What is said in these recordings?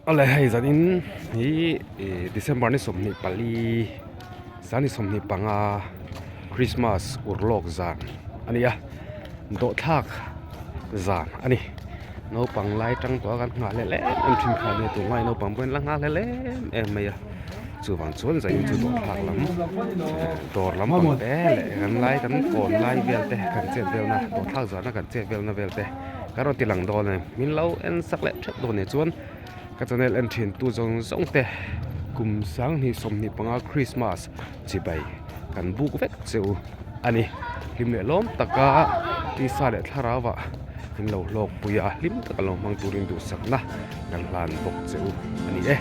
Awle hei zanin hi ih December ni 24 zan ni 25 Christmas urlawk zan a ni a dawhthlak zan a ni naupang lai tang tawh a kan nghah leh em em thin kha nia tunlai naupang pawhin la nghah leh em em mai a chuvang chuan zanin chu dawhthlak lam dawr lampang te leh kan lai kan kawn lai vel te kan chet velna dawhthlak zana kan chet velna vel te. Ka rawn ti lang dawn e, min lo en sak leh theuh dawn nia chuan ka channel en thin tu zawng zawng te kum 2025 Christmas chibai kan buk vek che u a ni. Hlim leh lawm taka tisa leh thlarau ah min lo hlawk pui a, hlim taka lo hmang turin duhsakna kan hlan bawk che u a ni e.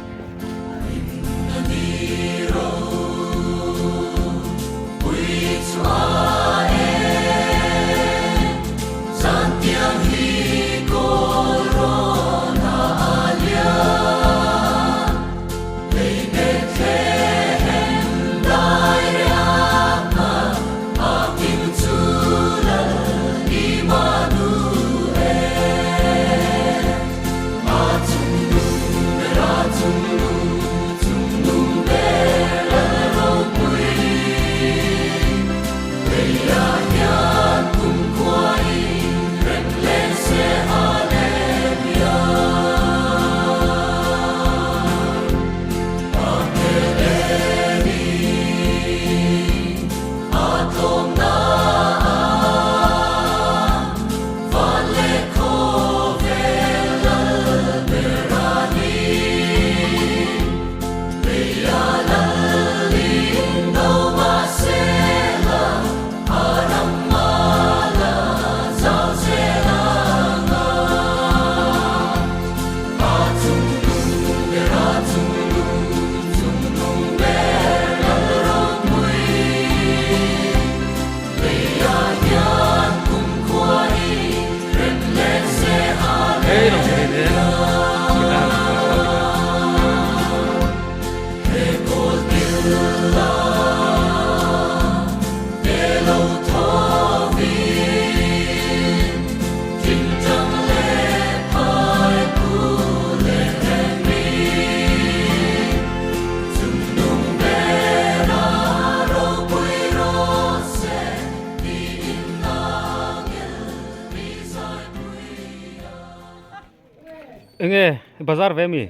Enge bazar ve mi?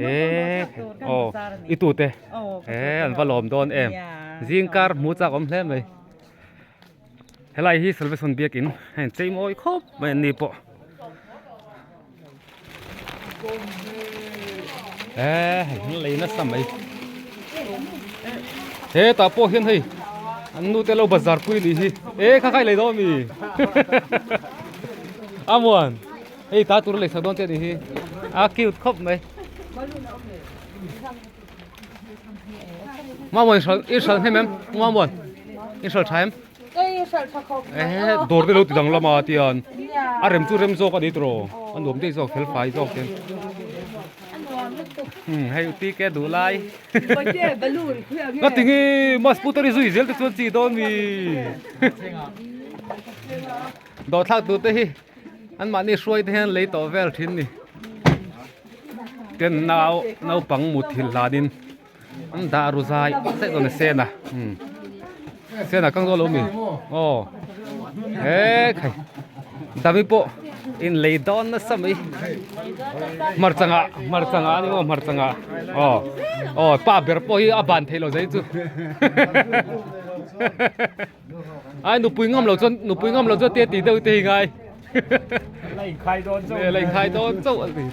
Eh, oh, i tu te. Eh, an va lawm dawn em. Zingkar hmu chak awm hle mai. Helai hi Salvation Biakin heng chei mawi khawp mai an ni pawh. Eh, hei an lei nasa mai. He tah pawh hian hei an nu te lo bazar pui ni hi. Eh, kha khai lei dawn mi. Amuan, hei ta tur lei sak dawn che ni hi. A cute khawp mai. Mamuan i hral hnem em? Mamuan, i hral tha em? Eh, dawr te lo ti dang lama tian a rem chu rem zawk a ni tiraw a nuam daih zawk fel fai zawk ten hei ti ke duh lai ka ti nge mas putar i zui zel te chuan chi dawn mi dawh thlak tur te hi an mahni hruai te hian lei tawh vel thin ni ten nau naupang muthilh hlanin An dah ru zai zai dawn a sen a umm sen a kang dawn lo mi aw he khai dami pawh in lei dawn nasa mai hmarcha ngah hmarcha ngah a ni maw hmarcha ngah aw aw pa ber pawh hi a ban theih loh zai chu ai nupui ngam loh chuan nupui ngam loh chuan te tih deuh te hi ngai. La inkhai dawn chauh. La inkhai dawn chauh a ni.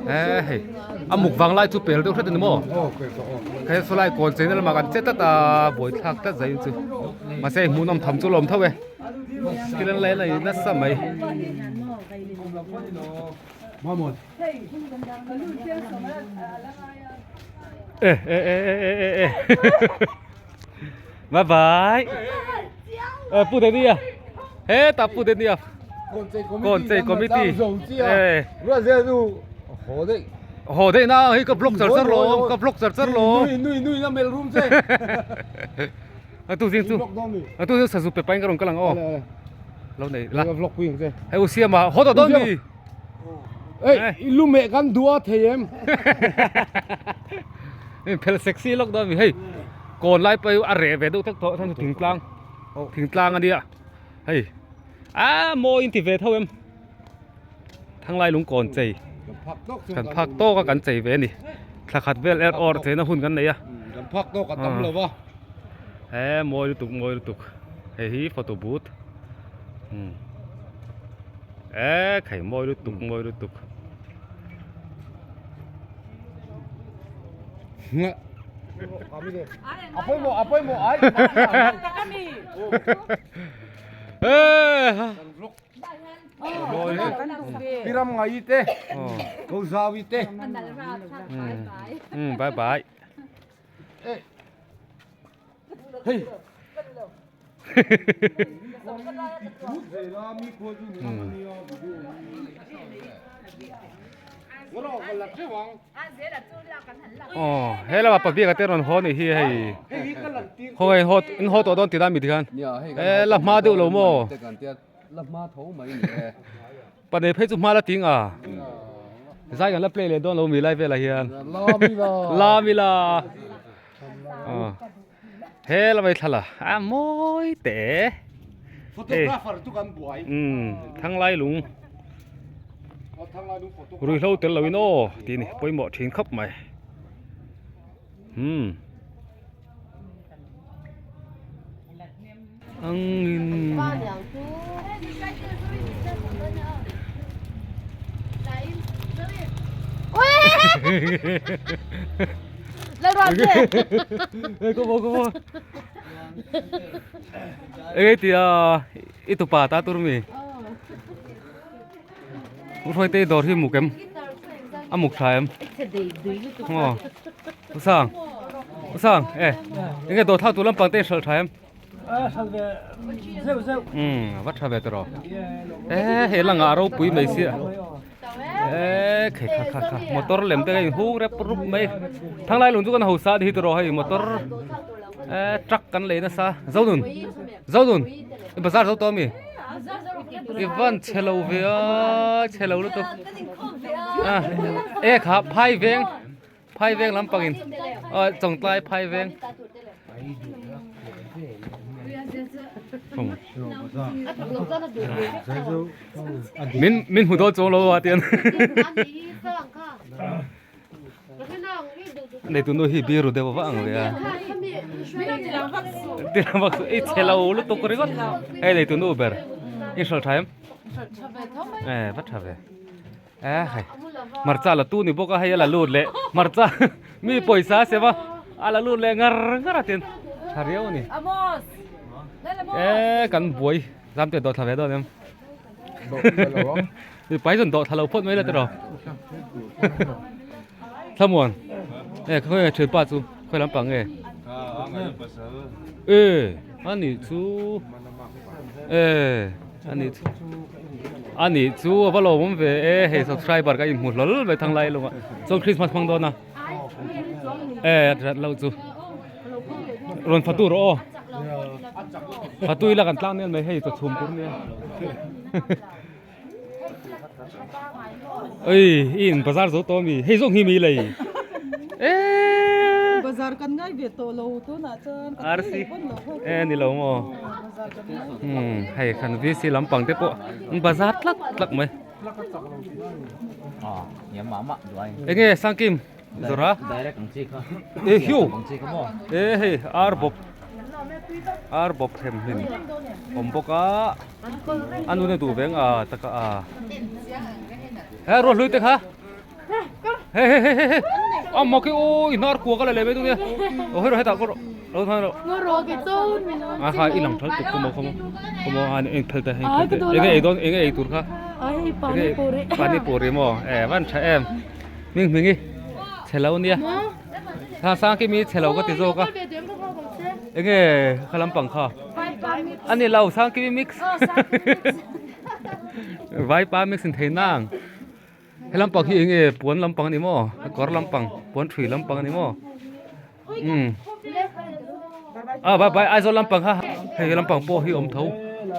Eh hei a muk vang lai chu pel deuh hret a ni maw? Khaia saw lai kawn cheina lamah kan che tlat a buai thlak tlat zai chu mahse hmuhnawm tham chu lawm tho e thil an la en a ni nasa mai. Eh eh eh eh eh eh Bye bye. Ờ pu đến đi à? Hết ta pu đến đi à? Còn chạy committee. Ê. Hồ đấy na hei ka block char char lo, ka block char char lo. Nui nui nui na mel room che. A tu jing chu. A tu sazu pe pain ka rong kalang o. Lo nei la. Vlog pui ang che. Hei u siama ho to don mi. Ei, i lu meh kan duh a thei em? In phel sexy lawk dawn mi hei kawn lai pawh hi a reh ve deuh tlat tawh chuan thingtlang thingtlang a nia hei a mawi in ti ve tho em thanglai lung kawn chei kan phak tawk a kan chei ve a ni thla khat vel er awr cheina hun kan nei a kan phak tawk a tam lo va he mawi lutuk mawi lutuk hei hi photo booth umm. E khai mawi lutuk mawi lutuk. Piram ngai te ko zawi te. Bye bye. Hei. Aw he lama pabik te rawn haw ni hi hei khawngaih in haw in haw tawh dawn tih lai mi tikhan e la hma deuh lo maw Panei phei chu hma la ting a zai kan la play leh dawn lo mi lai velah hian la mi la He lamai thla la a mawi teh e. Photographer chu kan buai. Umm thanglai lung ruihhlo tel loin aw tih a ni pawimawh thin khawp mai. Umm. Angin. Ê tia i tupa ta tur mi Hruai te dawr hi muk em a muk tha em aw Usang Usang e enge dawr thlak tur lampang te in hralh tha em Umm a va tha ve tawh e hei langah a ropui mai sia e kha kha kha kha motor lem te a inhung rep rup mai thanglai lung chu kan hausa a ni hi tawh hei motor e truck kan lei nasa zonun zonun i bazar zo tawh ami i van chhe lo ve a chhe lo lutuk a e kha phai veng. Phai veng lampangin aw chawngtlai phai veng min min hmu dawn chuang lo a tian nei tu nu hi biru deuh va ang ve a tilang vak ei chhe lo lutuk ringawt hei nei tu nu ber i hrilh tha em e va tha ve. Eh hei hmarcha la tu ni bawk a hei a la lut leh hmarcha mi pawisa a sem a a la lut leh ngar ngar a tin tha riau a ni eh kan buai zam te dawh thla ve dawn em mi pai chuan dawh thla lo phawt mai la tiraw thlamuan eh khawi nge thianpa chu khawi lampang nge eh ani chu eh ani chu. A nih chu a va lawmawm ve e hei subscriber ka inhmu hlawl mai thang lai lawngah chuan Christmas hmang dawn a e a that loh chu rawn fatu rawh aw fatu ila kan tlang nel mai hei chaw chhum tur nia oi i in bazar zo tawh ami hei zawng hi mi lei e bazar kan ngai ve tawh lo tunah chuan RC e ni lo maw Umm hei kan VC lampang te pawh an bazar tlak tlak mai. Enge Sangkim zawrh a? E hiu e hei ar bawp ar bawp hem hlim awm bawk a a nu nen duh veng a taka a he ruah hlui te kha. Hei hei hei hei a mak hi aw i hnar kuak a la leh mai dawn nia aw hei rawh hetah kawr lo than rawh a kha i lang thal tuk khawmaw khawmaw khawmaw a eng phel te eng phel te enge ei dawn enge ei tur kha enge pani puri maw e van tha em hming hming i chhe lo nia sang sang khi mi chhe lo ka ti zawk a enge kha lampang kha ani lo sang khi mi mix vaipa mix in thei nang. He lampang hi enge puan lampang a ni maw kawr lampang puan thui lampang a ni maw umm ah bye bye Aizawl lampang kha hei lampang pawh hi awm tho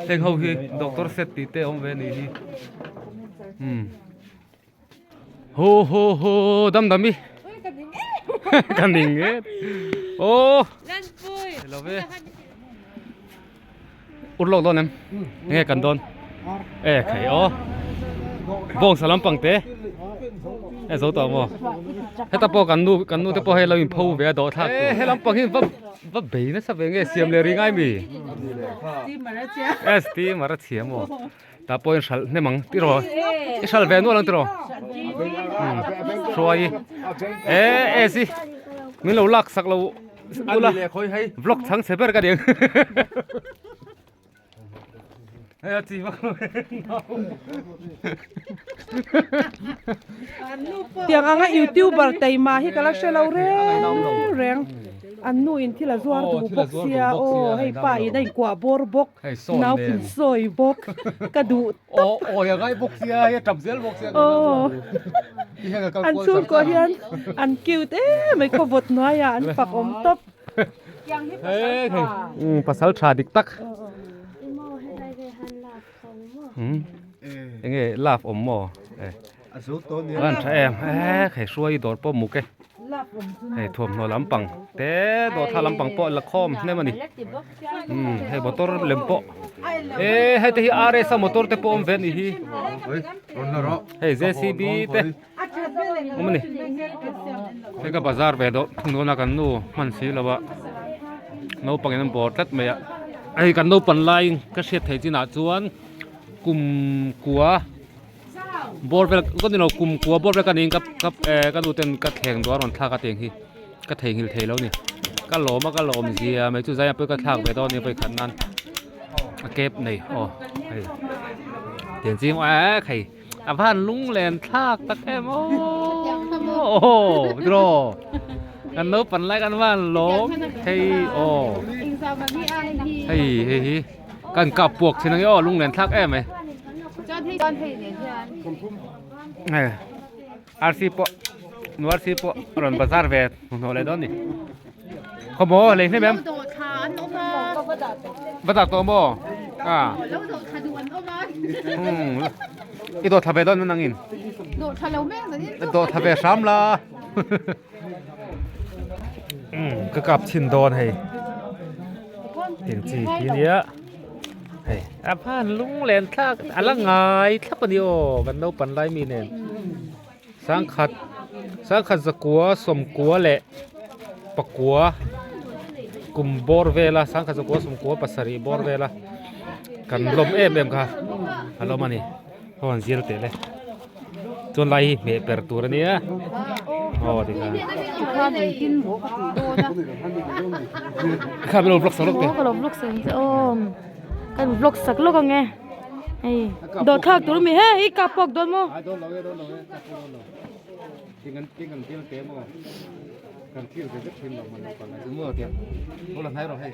heng ho hi doctor set tih te a awm ve a nih hi umm. Hu hu hu dam dam i ka ning e aw lo ve urlawk dawn em enge kan dawn e khai aw bawngsa lampang te e zo tawh maw heta pawh kan nu kan nu te pawh hei lo in pho ve a dawh thlak tur he lampang hi va va bei nasa ve nge siam leh ri ngai mi steamer a chhia maw. Tah pawh in hralh hnem ang tiraw i hralh ve nual ang tiraw hruai e e si min lo lak sak lo ula vlog chang che ber ka ding hei a chi vak lo Tiang anga youtuber teima hi ka la hre lo reng reng an nu in thil a zuar duh bawk sia aw hei pa in a inkuah bawr bawk. Nau phun sawi bawk ka duh tawp. Awi a ngai bawk sia hei a tap zel bawk sia. Aw an chhungkaw hian an cute em mai khaw vawt hnuaiah an fak awm tawp. Pasal tha dik tak. Enge love awm maw? An tha em e hei hruai dawr pawh muk e. Hei thuamhnaw lampang te dawhthla lampang pawh la khawm hnem a ni umm hei motor lem pawh eh hei te hi RS a motor te pawh awm ve a nih hi hei JCB te awm a ni hei ka bazar ve deuh thung dawn a kan nu hman si lo a naupang in an bawr tlat mai a hei kan naupan laiin ka hriat theih chinah chuan kum kua. Bawr vel ka ni lo kum kua bawr vel ka niin ka ka eh ka nu ten ka thleng duh a rawn thlak a tiang hi ka theihnghilh thei lo ni ka lawm a ka lawm zia mai chu zai pawh ka thlak ve dawn a ni vawikhat nan a cap nei aw hei tiang ching eh hei a van lung len thlak tak em aw aw tiraw kan naupang lai kan van lawm hei aw hei hei hi. Kan kap puak thin ang e aw lunglen thlak em e. Hei RC pawh nu RC pawh a rawn bazar ve hmuhnawh leh dawn ni. Khawmaw lei hnem em? Va dah tawh maw? A. I dawh thla ve dawn nang in. Dawh thla ve hram la. Ka kap chhin dawn hei. Tiang chi hi nia hei a van lung len thlak a la ngai thlap a ni aw kan naupan lai mi nen sangkhat sangkhat zakua sawmkua leh pakua kum bawr vela sangkhat zakua sawmkua pasarih bawr vela kan lawm em em kha a lawm a ni haw an zir teh le. Chuan lai hi hmeh per tur a nia aw tikhan Tikhan engtin maw ka tih dawn a. Kha min lo vlog sak lawk teh. Maw ka lo vlog sak ang che aw. Kan vlog sak lawk ang e. Hei dawhthlak tur mi he i kap pawk dawn maw. Ai dawn lo e dawn lo e kap pawk dawn lo. Ting an ting an til te maw. Kan thlir ve vek thin lo man lo pang chu maw tiang. Lo la hnai rawh hei.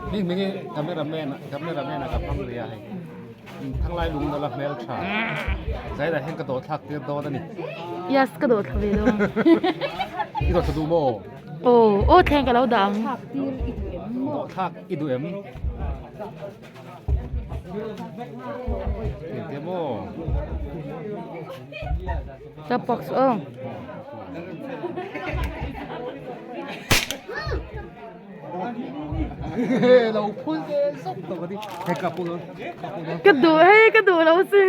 Hming hming i cameraman cameraman a ka hmang ria hei. Thanglai lung nala hmel tha. Zairah hian ka dawh thlak tir dawn a ni. Yes, ka dawh thla ve dawn. I dawh thla duh maw? Aw, aw thleng ka lo dah ang. Dawh thlak i duh em? Engte maw? Ka box aw. Ka duh hei ka duh lo si.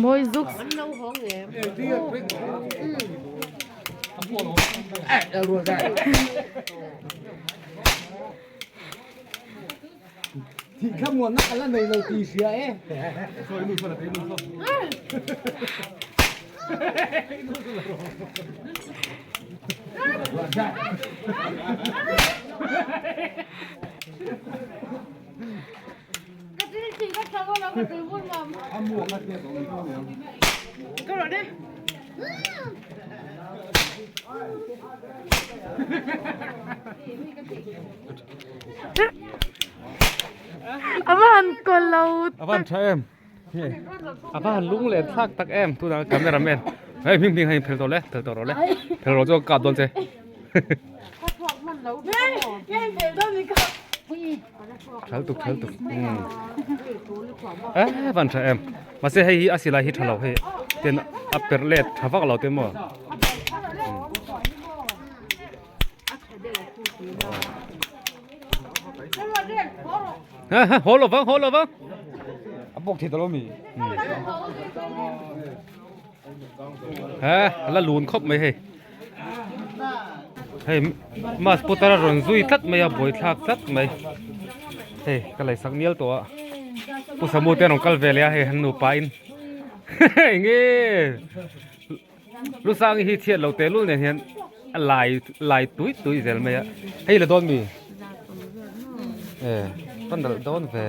Mawi zuk. A va han kaw lo A va han tha em A va han lung leh thlak tak em tunah cameraman hei hming hming hei phel tawh le phel tawh rawh le phel rawh chu ka kap dawn che. Thal tuk thal tuk. Eh van tha em. Mahse hei hi a silai hi tha lo hei ten a per let tha vak lo te maw. Ha ha haw lo vang haw lo vang. A bawk thei ta lo mi. He a la lun khawp mai hei. Hei mask putar a rawn zui tlat mai a buai thlak tlat mai. Hei ka lei sak mial tawh a. Pu Samu te an rawn kal ve leh a hei an nupa in enge Lusangi hi chhiat lo teh lul nen hian a lai lai tui tui zel mai a. Hei la dawn mi? E va nalh dawn ve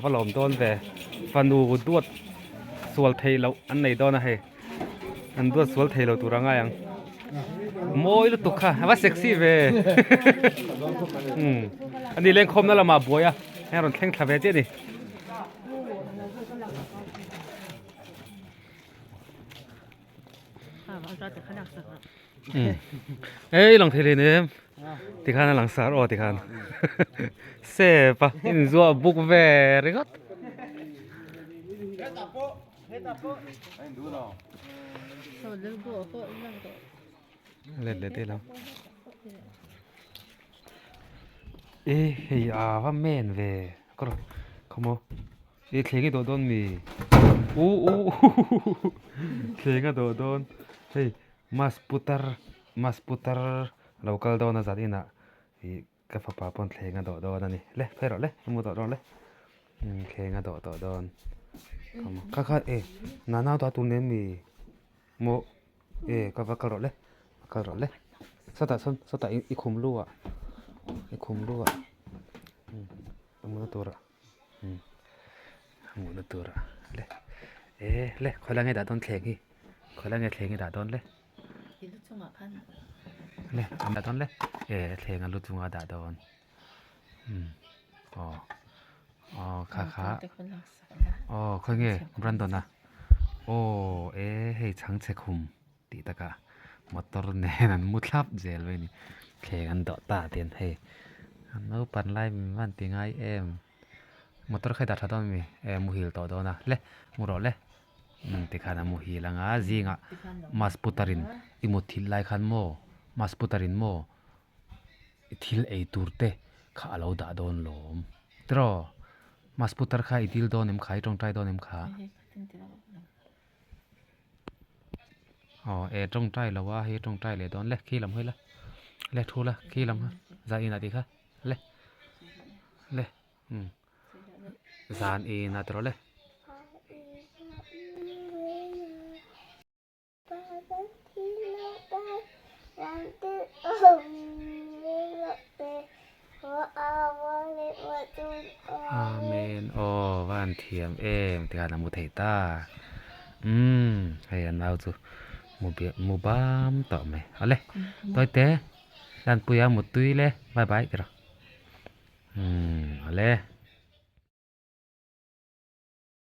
va lawm dawn ve fanu duat sual theih loh an nei dawn a hei an duat sual thei lo tur a ngai ang mawi lutuk kha a va sexy ve umm ani lengkhawmna lamah buai a hei a rawn thleng thla ve chiah a ni. Ei lang thei hle nem tikhan a lang sar aw tikhan sep a inzuah buk ve ringawt. Let leh daih lo e hei a va men ve kawr khawmaw. I thleng i dawh dawn mi? U u thleng a dawh dawn. Hei mas putar mas putar lo kal dawn a zan inah ih ka fapa pawn thleng a dawh dawn a ni. Le phei rawh le mu tawh rawh le. Umm thleng a dawh tawh dawn. Kha kha e nana dah tur nen mi? Maw e ka va kal rawh le va kal rawh le. Sawtah sawn sawtah i khum lu ah i khum lu ah umm a mutna turah. Hmuhna tur a le e le khawi lai nge dah dawn thleng hi khawi lai nge thleng hi dah dawn le le an dah dawn le e thleng a lu chungah dah dawn umm aw aw kha kha aw khawi nge Brandon a aw e hei chhangchhe khum tih takah motor nen an mu thlap zel mai a ni thleng an dawh ta te an hei an naupan lai min van ti ngai em motor kha i dah tha dawn ami e muhil tawh dawn a le mu rawh le umm tikhan a muhil anga zingah mask putar in i mut thil lai khan maw mask putar in maw i thil ei tur te kha a lo dah dawn lawm tiraw mask putar kha i dil dawn em kha i tawngtai dawn em kha. Aw e tawngtai lo a hei tawngtai leh dawn le khi lam hawi la le thu la khi lam ha zan inah tih kha le le umm zan inah tawh le. Amen aw va han thiam em tikhan a mu thei ta umm hei a nau chu mu biah mu bam tawh mai awle tawi te Lanpuia muttui le bye bye ti rawh umm awle.